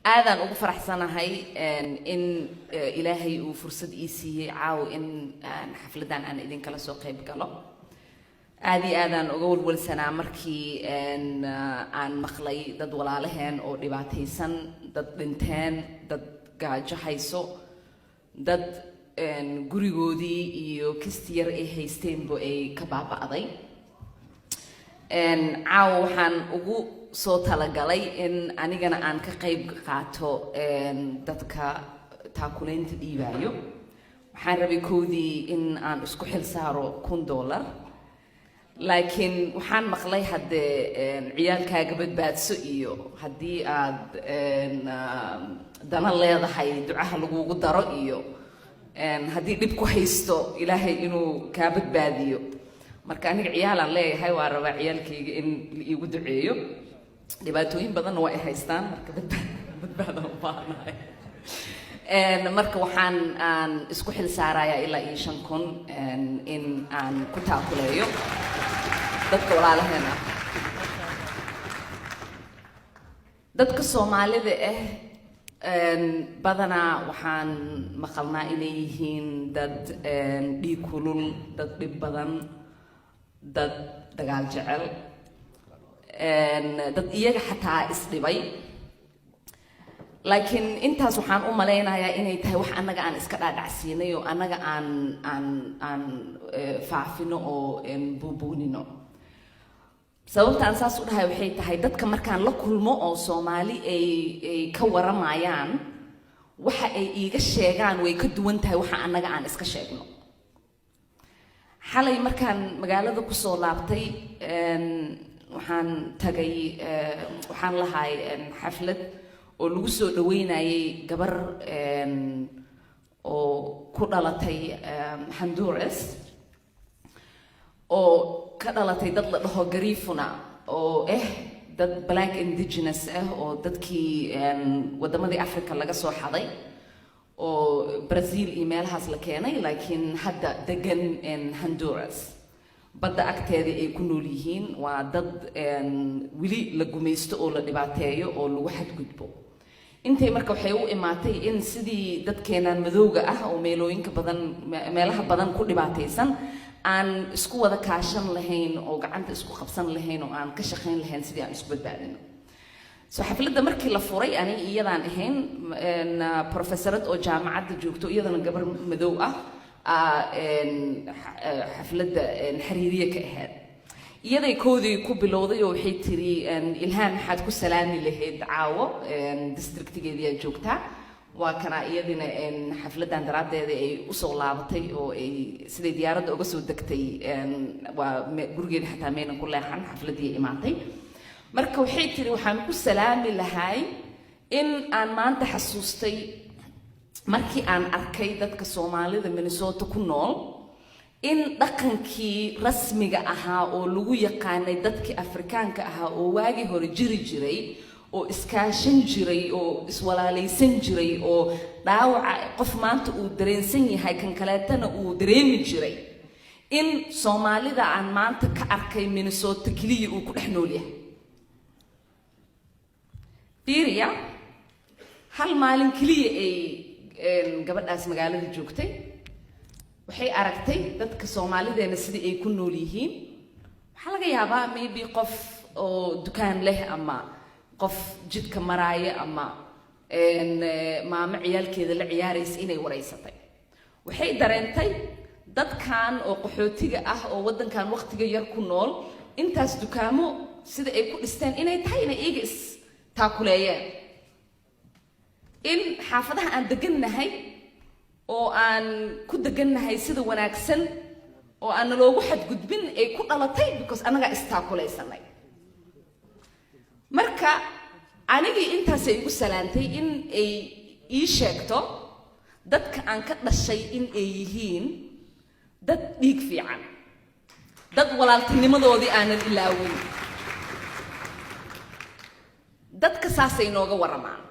Aadaan ugu faraxsanahay in Ilaahay uu fursad ii siiyey caawa in aan xafladan aan idinkala soo qayb galo. Aad iyo aadaan uga walwalsanaa markii aan maqlay dad walaalaheen oo dhibaataysan, dad dhinteen, dad gaajo hayso, dad gurigoodii iyo kisti yar ay haysteenba ay ka baaba'day. Caawa waxaan ugu soo talagalay in anigana aan ka qayb qaato dadka taakuleynta dhiibaayo. Waxaan rabay koodii in aan isku xil saaro $1000, laakiin waxaan maqlay haddee ciyaalkaaga badbaadso iyo haddii aad dana leedahay ducaha lagugu daro iyo haddii dhib ku haysto Ilaahay inuu kaa badbaadiyo. Marka aniga ciyaalaan leeyahay, waa rabaa ciyaalkayga in la iigu duceeyo. Dhibaatooyin badanna waa ay haystaan, marka badbaadaan u baahanahay. Marka waxaan aan isku xil saarayaa ilaa iyo 5000 in aan ku taakuleeyo dadka walaalaheen ah. Dadka Soomaalida ah badanaa waxaan maqalnaa inay yihiin dad dhiig kulul, dad dhib badan, dad dagaal jecel, dad iyaga xataa isdhibay. Laakiin intaas waxaan u malaynayaa inay tahay wax annaga aan iska dhaadhacsiinay oo annaga aan faafino oo buubuunino. Sababta aan saas u dhahay waxay tahay, dadka markaan la kulmo oo Soomaali ay ka waramayaan, waxa ay iiga sheegaan way ka duwan tahay waxa annaga aan iska sheegno. Xalay markaan magaalada kusoo laabtay, waxaan tagay, waxaan lahay xaflad oo lagu soo dhaweynayay gabar oo ku dhalatay Honduras, oo ka dhalatay dad la dhaho Garifuna, oo ah dad black indigenous ah, oo dadkii waddamadii Africa laga soo xaday oo Brazil iyo meelahaas la keenay, laakiin hadda degan Honduras, badda agteeda ay ku nool yihiin. Waa dad weli la gumaysto oo la dhibaateeyo oo lagu xadgudbo. Intay marka waxay u imaatay in sidii dadkeenan madowga ah oo meelooyinka badan, meelaha badan ku dhibaataysan, aan isku wada kaashan lahayn oo gacanta isku qabsan lahayn oo aan ka shaqayn lahayn sidii aan isku badbaadino. So xafladda markii la furay, aniga iyadaan ahayn, professorad oo jaamacadda joogto, iyadana gabar madow ah, xafladda xiriiriye ka ahayd. Iyaday koodii ku bilowday oo waxay tiri, "Ilhaan, maxaad ku salaami lahayd caawo? Districtigeediyaa joogtaa." Waa kana iyadina xafladdan daraaddeeda ay usoo laabatay oo ay siday diyaaradda uga soo degtay, waa gurigeeda xataa maynan ku leexan, xafladdii imaatay. Marka waxay tiri, "Waxaan ku salaami lahay in aan maanta xasuustay markii aan arkay dadka Soomaalida Minnesota ku nool in dhaqankii rasmiga ahaa oo lagu yaqaanay dadkii Afrikaanka ahaa oo waagii hore jiri jiray, oo iskaashan jiray oo iswalaalaysan jiray, oo dhaawaca qof maanta uu dareensan yahay kan kaleetana uu dareemi jiray, in Soomaalida aan maanta ka arkay Minnesota keliya uu ku dhex nool yahay." Fiiriya, hal maalin keliya ay gabadhaas magaalada joogtay, waxay aragtay dadka Soomaalideena sidai ay ku nool yihiin. Waxaa laga yaabaa maybe qof oo dukaan leh ama qof jidka maraaya ama maamo ciyaalkeeda la ciyaaraysa inay wareysatay. Waxay dareentay dadkan oo qaxootiga ah oo waddankan waqtiga yar ku nool, intaas dukaamo sida ay ku dhisteen inay tahay inay iyaga is taakuleeyeen, in xaafadaha aan degannahay oo aan ku degannahay sida wanaagsan oo aan naloogu xadgudbin ay ku dhalatay because annagaa istaakulaysanay. Marka anigii intaasay igu salaantay in ay ii sheegto dadka aan ka dhashay in ay yihiin dad dhiig fiican, dad walaaltinimadoodii aanan ilaawin. Dadka saasay nooga warramaan.